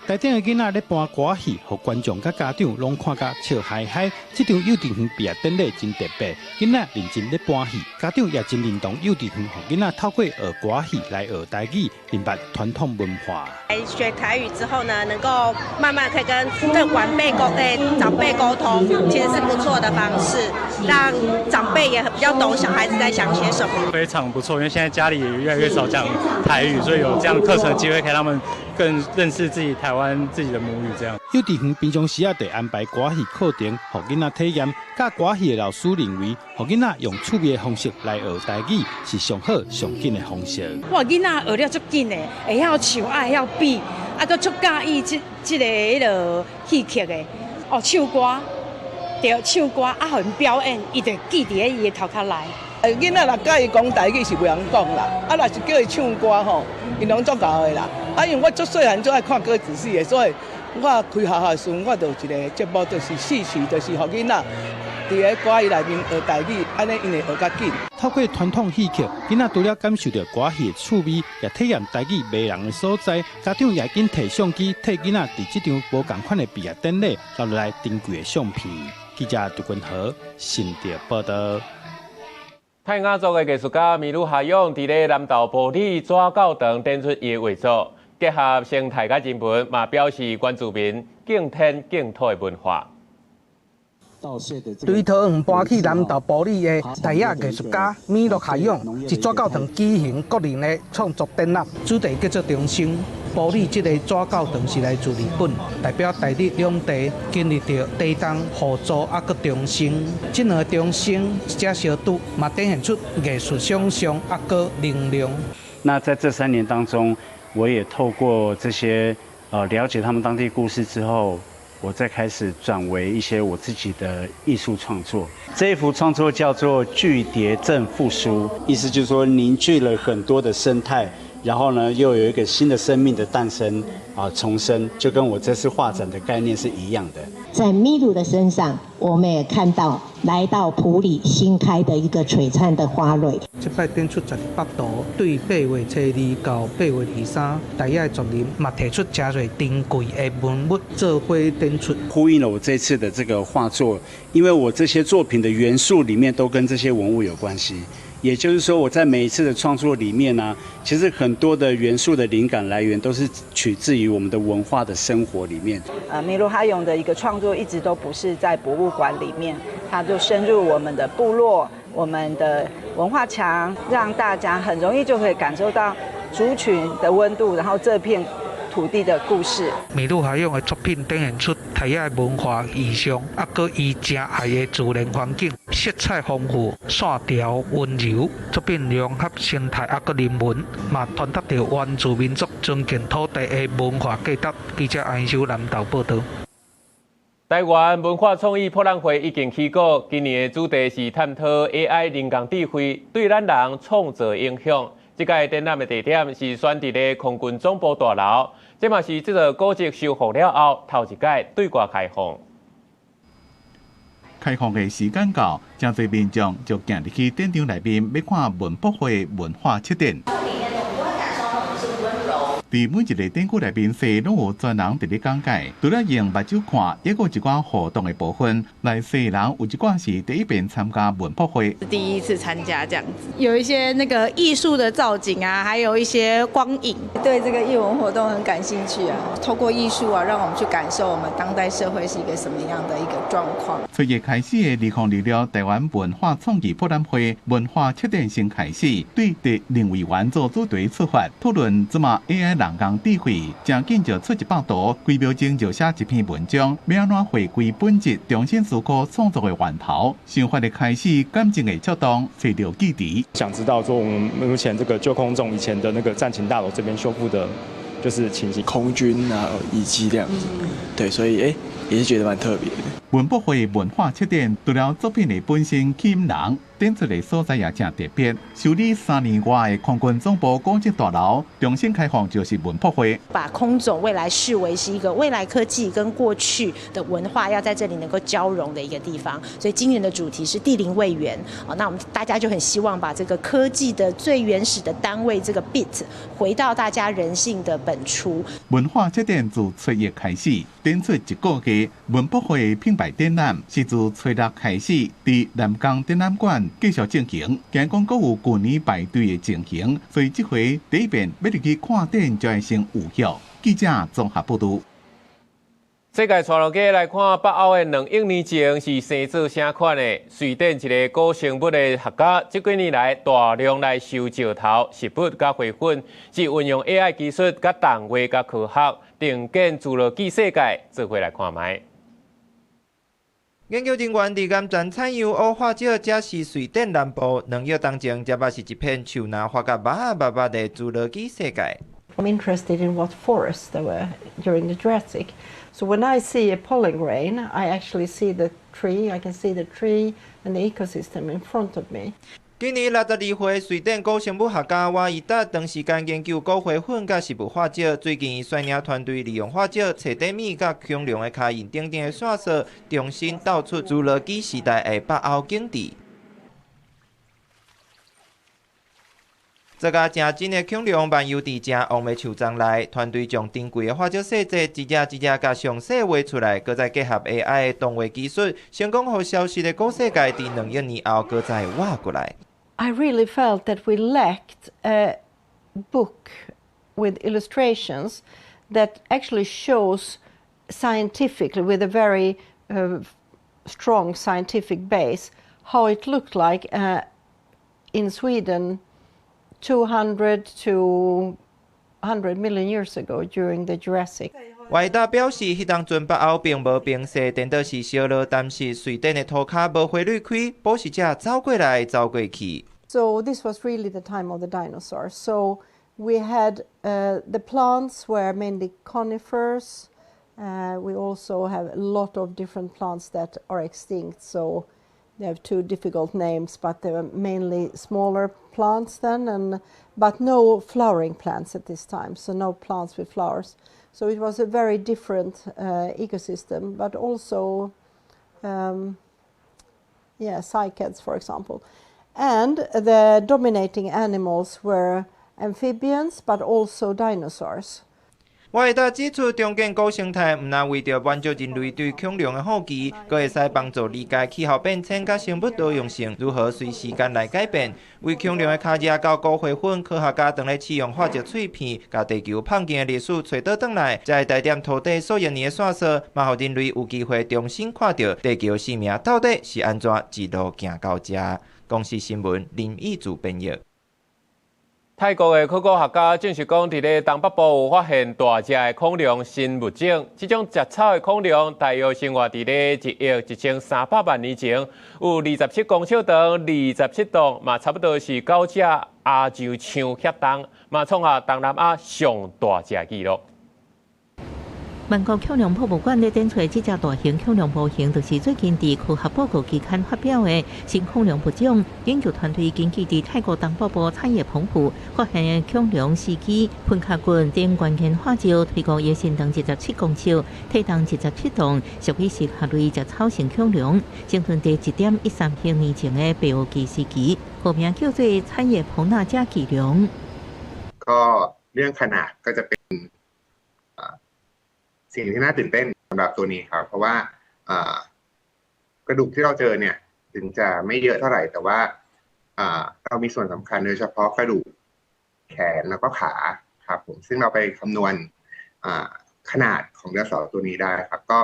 台頂的囡仔咧搬歌戲，予觀眾佮家長攏看甲笑嗨嗨。這場幼稚園畢業典禮真特別，囡仔認真咧搬戲，家長也真認同幼稚園予囡仔透過學歌戲來學台語，明白傳統文化。學台語之後呢，能夠慢慢可以跟晚輩溝長輩溝通，其實是不錯的方式，讓長輩也比較懂小孩子在想些什麼。非常不錯，因為現在家裡也越來越少講台語，所以有這樣課程的機會，可以讓他們更認識自己台灣自己的母語。這樣。幼稚園平常時啊，就安排歌戲課程，予囡仔體驗。教歌戲的老師認為，予囡仔用趣味的方式來學台語，是上好上緊的方式。哇，囡仔學了足緊的，會曉唱，啊會曉比，啊閣足佮意這個彼落戲曲的。哦，唱歌，對，唱歌啊，予𪜶表演，伊就記佇咧伊的頭殼內。囡仔若佮伊講台語是袂曉講啦，啊，若是叫伊唱歌吼，𪜶攏足𠢕的啦。啊，因為我足細漢就愛看歌仔戲的，所以我開學校的時陣，我就有一個節目，就是戲曲，就是予囡仔佇咧歌戲內面學台語，按呢𪜶會學較緊。透過傳統戲曲，囡仔除了感受著歌戲的趣味，也體驗台語迷人的所在。家長也緊提相機，替囡仔佇這場無仝款的畢業典禮留落來珍貴的相片。記者杜君和新竹報道。泰雅族的藝術家米魯哈勇佇咧南投埔里紙教堂展出伊的畫作，結合生態佮人文，嘛表示原住民敬天敬土的文化。對桃園搬去南投埔里的泰雅藝術家米洛哈勇，佇紙教堂舉行個人的創作展覽，主題叫做重生。埔里這個紙教堂是來自日本，代表台日兩地經歷著地動、互助啊，閣重生。這兩個重生，一隻小拄嘛，展現出藝術想像啊，閣能量。那在這3年當中，我也透過這些了解他們當地故事之後，我再開始轉為一些我自己的藝術創作。這一幅創作叫做《巨蝶正復蘇》，意思就是說凝聚了很多的生態。然後呢，又有一個新的生命的誕生啊，重生，就跟我這次畫展的概念是一樣的。在米魯的身上，我們也看到來到埔里新開的一個璀璨的花蕊。這擺展出十八圖，對8月初2到8月23，泰雅族人嘛提出誠濟珍貴的文物做伙展出，呼應了我這次的這個畫作，因為我這些作品的元素裡面都跟這些文物有關係。也就是說，我在每一次的創作裡面呢，其實很多的元素的靈感來源都是取自於我們的文化的生活裡面。麋鹿哈勇的一個創作一直都不是在博物館裡面，他就深入我們的部落、我們的文化牆，讓大家很容易就可以感受到族群的溫度，然後這片土地的故事。麋鹿哈勇的作品展現出泰雅的文化意象，啊，閣伊誠愛的自然環境，色彩豐富，線條溫柔。作品融合生態啊，閣人文，嘛傳達著原住民族尊敬土地的文化價值。記者安秀南投報道。台灣文化創意博覽會已經起鼓，今年的主題是探討 AI 人工智慧對咱人創造影響。這屆展覽的地點是選佇咧空軍總部大樓，這嘛是這座古蹟修復了後頭一屆對外開放。開放的時間到，誠濟民眾就行入去展場內面，欲看文博會文化策展。佇每一個展區內面，踅攏有專人佇咧講解。除了用目睭看，抑閣有一寡互動的部分，來踅人有一寡是第一遍參加文博會，第一次參加這樣子，有一些那個藝術的造景啊，還有一些光影，對這個藝文活動很感興趣啊。透過藝術啊，讓我們去感受我們當代社會是一個什麼樣的一個狀況。初一開始的2026台灣文化創意博覽會文化策展先開始，對佇林委員做主題出發，討論這馬 AI 人工智慧，誠緊就出100圖，幾秒鐘就寫一篇文章，欲按怎回歸本質，重新思考創作的源頭，想法的開始，感情的觸動，揣著記憶。想知道說我們目前這個舊空總以前的那個戰情大樓這邊修復的，就是情形，空軍啊遺跡這樣子，對，所以也是覺得蠻特別的。文博會文化策展，除了作品的本身吸引人，展出的所在也誠特別。修理3年外的空軍總部古蹟大樓重新開放，就是文博會。把空總未來視為是一個未來科技跟過去的文化要在這裡能夠交融的一個地方，所以今年的主題是地靈位元。啊，那我們大家就很希望把這個科技的最原始的單位這個 bit 回到大家人性的本初。文化策展自初一開始，展出一個月，文博會品牌展覽是自初六開始，佇南港展覽館繼續進行。驚講閣有舊年排隊的情形，所以這回第一遍欲入去看展就愛先預約。記者綜合報導。世界帶落去來看，北歐的2億年前是生做啥款的？瑞典一个古生物的學家，這幾年來大量來收石頭、食物佮花粉，是運用 AI 技術、佮動畫、佮科學，重建侏羅紀世界，做伙來看覓。研究人員佇岩層採樣烏化石，這是瑞典南部2億冬前，這捌是一片樹林發甲密密密的侏羅紀世界。 I'm interested in what forests there were during the Jurassic. So when I see a pollen grain, I actually see the tree. I can see the tree and the ecosystem in front of me. 今年62歲瑞典古生物學家瓦伊達長時間研究古花粉佮食物化石，最近伊率領團隊利用化石、揣短物佮恐龍的跤印等等的線索，重新鬥出侏羅紀時代的北歐景致。這個誠真的恐龍漫遊佇誠旺的樹叢內，團隊將珍貴的化石細節一隻一隻共詳細畫出來，閣再結合 AI 的動畫技術，成功予消失的古世界佇2億年後閣再活過來。 I really felt that we lacked a book with illustrations that actually shows scientifically, with a very strong scientific base, how it looked like in Sweden 200 to 100 million years ago during the Jurassic. 外達表示，彼當陣北歐並無冰雪，顛倒是燒熱，但是瑞典的塗跤無花蕊開，捕食者走過來走過去。 So this was really the time of the dinosaurs. So we had the plants were mainly conifers. We also have a lot of different plants that are extinct. So they have two difficult names, but they were mainly smaller plants then, and but no flowering plants at this time. So no plants with flowers. So it was a very different ecosystem, but also, yeah, cycads, for example. And the dominating animals were amphibians, but also dinosaurs. 我會當指出，重建古生態毋但為著滿足人類對恐龍的好奇，閣會使幫助理解氣候變遷佮生物多樣性如何隨時間來改變。為恐龍的跤跡到骨灰粉，科學家當咧試用化石碎片，共地球胖近的歷史揣倒轉來，這個帶點土地數億年的線索，嘛予人類有機會重新看著地球生命到底是按怎一路行到遮。公視新聞林義祖編譯。泰國的考古學家證實講，佇咧東北部有發現大隻的恐龍新物種。這種食草的恐龍大約生活佇咧1億1300萬年前，有27公尺長、27磅，嘛差不多是9隻亞洲象遐重，嘛創下東南亞上大隻紀錄。曼谷恐龍博物館咧展出這隻大型恐龍模型，就是最近佇科學報告期刊發表的新恐龍物種。研究團隊根據佇泰國東北部產業豐富發現的恐龍屍體、噴殼骨等關鍵化石，推估伊身長27公尺，體重27噸，屬於適合類食草性恐龍，生存佇1.13億年前的白堊紀時期，學名叫做產業蓬納加巨龍。ก็เรื่องขนาดก็จะเป็นสิ่งที่น่าตื่นเต้นสำหรับตัวนี้ครับเพราะว่ากระดูกที่เราเจอเนี่ยถึงจะไม่เยอะเท่าไหร่แต่ว่าเรามีส่วนสำคัญโดยเฉพาะกระดูกแขนแล้วก็ขาครับผมซึ่งเราไปคำนวณขนาดของไดโนเสาร์ตัวนี้ได้ครับก็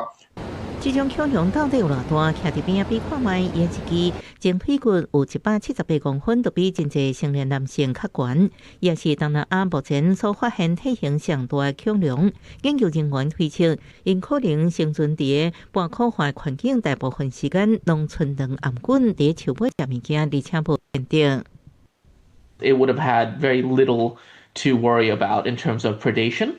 這種恐龍到底有偌大？徛佇邊仔比看覓，伊一支前腿骨有178公分，就比真濟成年男性較懸。也是東南亞目前所發現體型上大的恐龍。研究人員推測，𪜶可能生存佇半苦旱環境，大部分時間攏賰卵頷頸佇樹尾食物件，而且無天敵。 It would have had very little to worry about in terms of predation.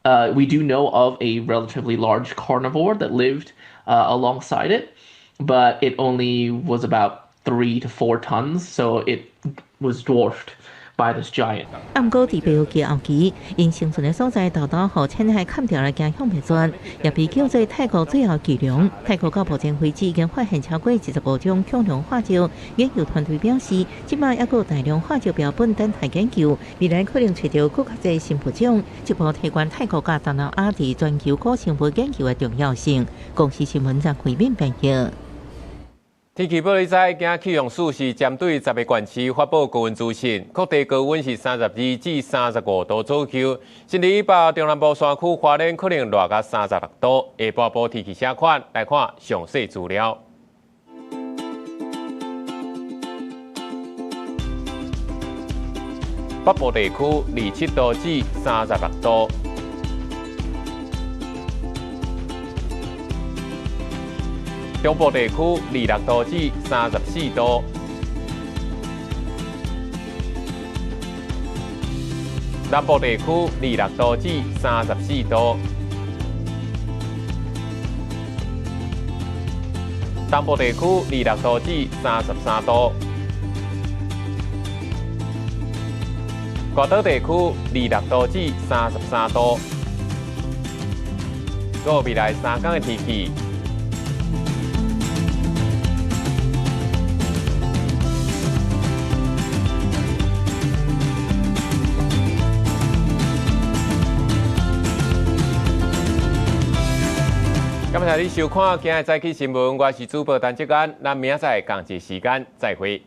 We do know of a relatively large carnivore that lived alongside it, but it only was about 3 to 4 tons, so it was dwarfed by this giant. 啊，毋過佇白堊紀後期，𪜶生存的所在沓沓予淺海砍掉來走向滅絕，也被叫做泰國最後巨龍。泰國到目前為止已經發現超過25種恐龍化石。研究團隊表示，這擺猶閣有大量化石標本等待研究，未來可能揣著閣較濟新物種，進一步提懸泰國佮東南亞佇全球古生物研究的重要性。公視新聞張惠敏編譯。天氣報你知，今日氣象署是針對10个縣市發布高溫資訊，各地高溫是32至35度左右。甚至北中南部山區花蓮可能熱到36度。下半晡天氣啥款？來看詳細資料。北部地區27度至36度。中部地區26度至34度，南部地區26度至34度，東部地區26度至33度，外島地區26度至33度。閣未來3天的天氣。感謝你收看今日早起新聞，我是主播陳志安，咱明仔載仝一時間再會。